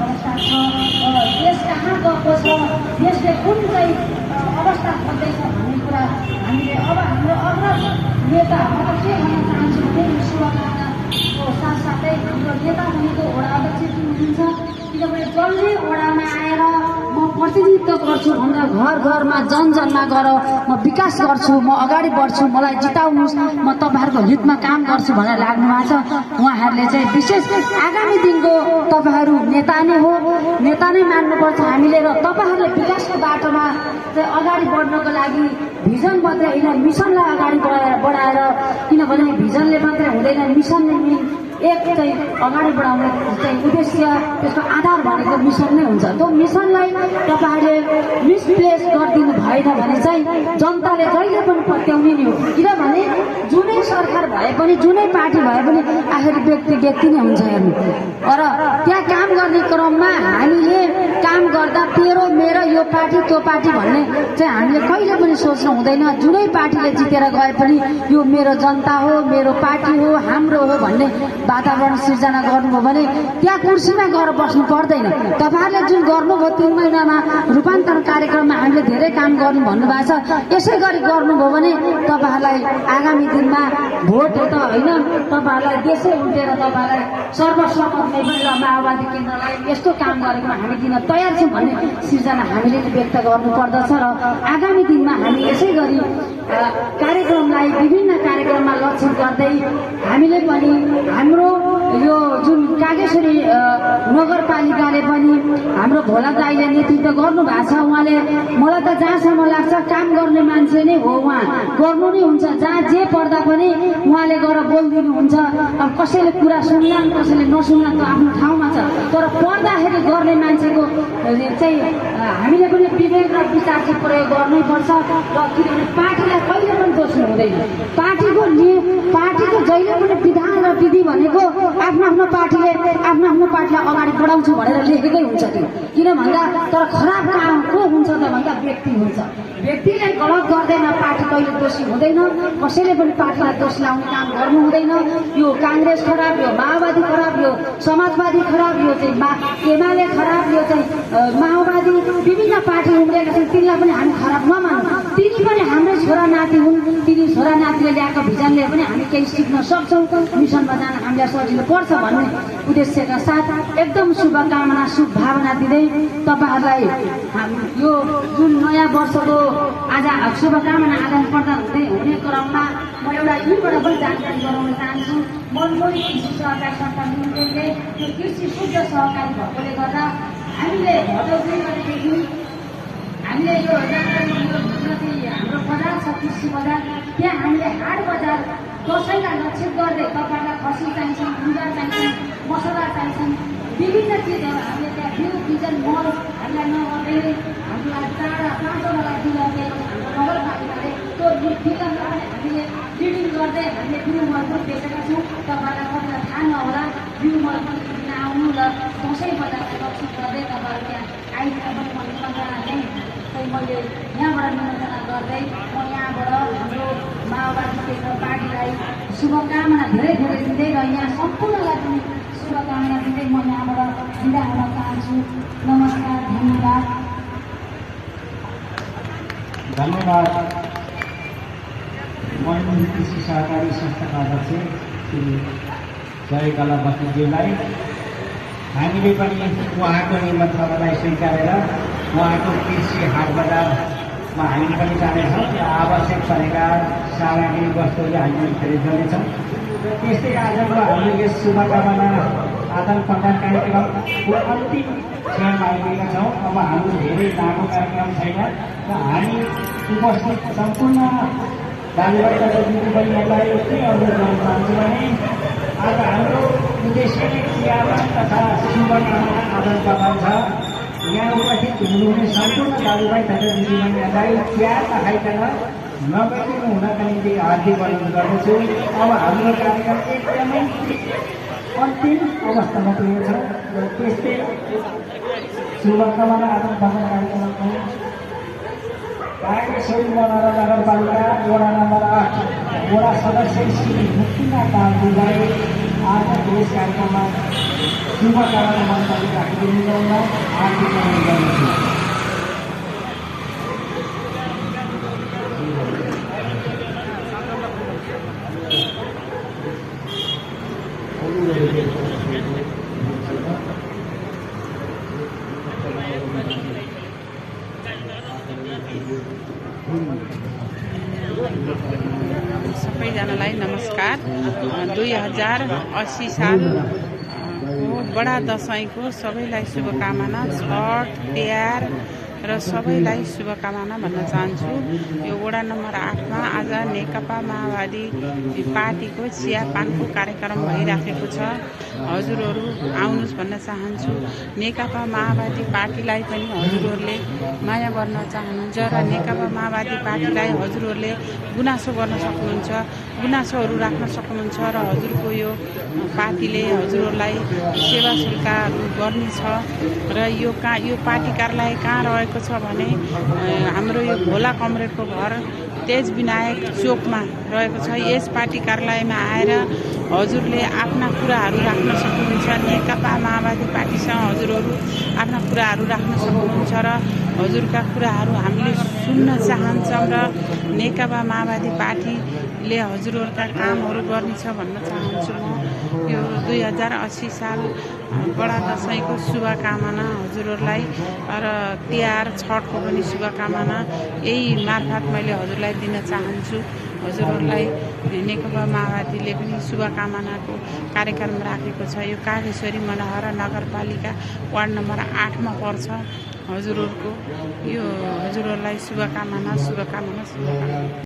अवस्था छ, देश कहाँ गएको छ, देशले कुन चाहिँ अवस्था खोज्दैछ भन्ने कुरा हामीले अब हाम्रो अग्रज नेता म त के भन्न चाहन्छु भने शुभकामनाको साथसाथै हाम्रो नेता भनेको वडा अध्यक्षजी हुनुहुन्छ, किनभने जसले वडामा आएर म प्रतिनिधित्व गर्छु भन्दा घर घरमा जनजनमा गएर म विकास गर्छु, म अगाडि बढ्छु, मलाई जिताउनुहोस्, म तपाईँहरूको हितमा काम गर्छु भनेर लाग्नु भएको छ। उहाँहरूले चाहिँ विशेष आगामी दिनको तपाईँहरू नेता नै हो, नेता नै मान्नुपर्छ हामीले, र तपाईँहरूले विकासको बाटोमा चाहिँ अगाडि बढ्नको लागि भिजन मात्रै होइन मिसनलाई अगाडि बढाएर, किनभने भिजनले मात्रै हुँदैन, मिसनले एक चाहिँ अगाडि बढाउने चाहिँ उद्देश्य, त्यसको आधार भनेको मिसन नै हुन्छ। त्यो मिसनलाई तपाईँहरूले मिसप्लेस गरिदिनु भएन भने चाहिँ जनताले जहिले पनि पत्याउने नै हो, किनभने जुनै सरकार भए पनि जुनै पार्टी भए पनि आखिर व्यक्ति नै हुन्छ हेर्नु। र त्यहाँ काम गर्ने क्रममा हामीले काम गर्दा तेरो मेरो यो पार्टी त्यो पार्टी भन्ने चाहिँ हामीले कहिले पनि सोच्नु हुँदैन। जुनै पार्टीले जितेर गए पनि यो मेरो जनता हो, मेरो पार्टी हो, हाम्रो हो भन्ने वातावरण सिर्जना गर्नुभयो भने त्यहाँ कुर्सीमा गएर बस्नु पर्दैन। तपाईँहरूले जुन गर्नुभयो 3 महिनामा रूपान्तरण कार्यक्रममा हामीले धेरै काम गर्नु भन्नुभएको छ, यसै गरी गर्नुभयो भने तपाईँहरूलाई आगामी दिनमा भोट त होइन, तपाईँहरूलाई देशै उठेर तपाईँहरूलाई सर्वसम्मत नै पनि माओवादी केन्द्रलाई यस्तो काम गरेकोमा हामी दिन तयार छौँ भन्ने सिर्जना हामीले व्यक्त गर्नुपर्दछ। र आगामी दिनमा हामी यसै गरी कार्यक्रमलाई विभिन्न कार्यक्रममा लक्षित गर्दै हामीले पनि हाम्रो यो जुन कागेश्वरी नगरपालिकाले पनि हाम्रो भोला दाइले नेतृत्व गर्नुभएको छ, उहाँले मलाई त जहाँसम्म लाग्छ काम गर्ने मान्छे नै हो, उहाँ गर्नु नै हुन्छ, जहाँ जे पर्दा पनि उहाँले गएर बोलिदिनुहुन्छ। अब कसैले कुरा सुन्ला कसैले नसुन्ला त आफ्नो ठाउँमा छ, तर पर्दाखेरि गर्ने मान्छेको चाहिँ हामीले पनि विवेक र विचार चाहिँ प्रयोग गर्नैपर्छ। र किनभने पार्टीलाई कहिले पनि दोस्नु हुँदैन, पार्टीको जहिले पनि विधान र विधि भनेको आफ्नो पार्टीलाई अगाडि बढाउँछु भनेर लेखेकै हुन्छ त्यो, किन भन्दा तर खराब काम को हुन्छ त भन्दा व्यक्ति हुन्छ। व्यक्तिलाई गलत गर्दैन पार्टी कहिले दोषी हुँदैन, कसैले पनि पार्टीलाई दोष लाउने काम गर्नु हुँदैन। यो काङ्ग्रेस खराब, यो माओवादी खराब, यो समाजवादी खराब, यो चाहिँ एमाले खराब, यो चाहिँ माओवादी विभिन्न पार्टी उम्रेका छन्, तिनलाई पनि हामी खराब नमानौँ। तिनी पनि हाम्रै छोरा नाति हुन्, तिनी छोरा नातिले ल्याएको भिजनले पनि हामी केही सिक्न सक्छौँ, मिसनमा जान हामीलाई सजिलो पर्छ भन्ने उद्देश्यका साथ एकदम शुभकामना शुभभावना दिँदै तपाईँहरूलाई यो जुन नयाँ वर्षको आज शुभकामना आदान प्रदान हुने क्रममा म एउटा यहीँबाट पनि जानकारी गराउन चाहन्छु। मनमोही कृषि सहकारी संस्था लिमिटेडले यो कृषि शुद्ध सहकारी भएकोले गर्दा हामीले भदौ 2 गतेदेखि हामीले यो हाम्रो बजार छ कृषि बजार, त्यहाँ हामीले हाट बजार दसैँलाई लक्षित गर्दै तपाईँहरूलाई खसी चाहिन्छन्, गुन्द्रुक चाहिन्छन्, मसला चाहिन्छन्, विभिन्न चिजहरू हामीले त्यहाँ बिउ बिजन मल हामीलाई नगर्दै हामीलाई 5वटालाई दिइरहेको हाम्रो नगरपालिकाले त्यो बिजनलाई हामीले ब्रिडिङ गर्दै हामीले बिउ मल पनि बेचेका छौँ। तपाईँहरूलाई कतिलाई थाहा नहोला, बिउ मल पनि किन आउनु र दसैँ बजारलाई लक्षित गर्दै तपाईँहरू त्यहाँ आइदिनु पनि भन्ने मैले यहाँबाट निमन्त्रणा गर्दै म यहाँबाट हाम्रो माओवादी केन्द्र पार्टीलाई शुभकामना धेरै दिँदै र यहाँ सम्पूर्णलाई पनि शुभकामना दिँदै म यहाँबाट बिदा हुन चाहन्छु। नमस्कार, धन्यवाद। मनमोही कृषि सहकारी संस्थाका अध्यक्ष श्री जयकला बस्नेतज्यूलाई हामीले पनि उहाँको निमन्त्रणालाई स्वीकारेर उहाँको कृषि हाट बजारमा हामीले पनि जानेछौँ। त्यहाँ आवश्यक परेका सामग्री वस्तुहरू हामीले खरिद गर्नेछौँ। त्यस्तै आजको हामीले यस शुभकामना आदान प्रदान कार्यक्रमको अन्तिम क्षणमा आइपुगेका छौँ। अब हाम्रो धेरै लामो कार्यक्रम छैन र हामी उपस्थित सम्पूर्ण दाजुभाइ तथा दिदीबहिनीहरूलाई के अनुरोध गर्न चाहन्छु भने आज हाम्रो उद्देश्य नै क्रियावान तथा शुभकामना आदान प्रदान छ। यहाँ उपस्थित हुनुहुने सम्पूर्ण दाजुभाइ तथा दिदीबहिनीहरूलाई चिया नखाइकन नगइदिनु हुनका निम्ति हार्दिक अनुरोध गर्दछु। अब हाम्रो कार्यक्रम एकदमै अन्तिम अवस्थामा पुगेको छ र त्यस्तै शुभकामना आदान प्रदान कार्यक्रमको कागेश्वरी नगरपालिका वडा नम्बर 8 वडा सदस्य श्री मुक्तिनाथ दाजुलाई आज यस कार्यक्रममा शुभकामना मन्तव्य राखिदिनु होला। आरती गर्नेछु। सबैजनालाई नमस्कार। 2080 साल बडा दशैंको सबैलाई शुभकामना। छठ तिहार र सबैलाई शुभकामना भन्न चाहन्छु। यो वडा नम्बर 8 मा आज नेकपा माओवादी पार्टीको चियापानको कार्यक्रम भइराखेको छ। हजुरहरू आउनुहोस् भन्न चाहन्छु। नेकपा माओवादी पार्टीलाई पनि हजुरहरूले माया गर्न चाहनुहुन्छ र नेकपा माओवादी पार्टीलाई हजुरहरूले गुनासो गर्न सक्नुहुन्छ, गुनासोहरू राख्न सक्नुहुन्छ र हजुरको यो पार्टीले हजुरहरूलाई सेवा शुल्कहरू गर्नेछ। र यो पार्टी कार्यालय कहाँ रहेको छ भने हाम्रो यो भोला कमरेडको घर तेज विनायक चोकमा रहेको छ। यस पार्टी कार्यालयमा आएर हजुरले आफ्ना कुराहरू राख्न सक्नुहुन्छ। नेकपा माओवादी पार्टीसँग हजुरहरू आफ्ना कुराहरू राख्न सक्नुहुन्छ र हजुरका कुराहरू हामीले सुन्न चाहन्छौँ र नेकपा माओवादी पार्टीले हजुरहरूका कामहरू गर्नेछ भन्न चाहन्छु। म यो 2080 साल बडा दशैंको शुभकामना हजुरहरूलाई र तिहार छठको पनि शुभकामना यही मार्फत मैले हजुरलाई दिन चाहन्छु। हजुरहरूलाई नेकपा माओवादीले पनि शुभकामनाको कार्यक्रम राखेको छ। यो कागेश्वरी मनोहरा नगरपालिका वार्ड नम्बर 8 मा पर्छ। हजुरहरूको यो हजुरहरूलाई शुभकामना।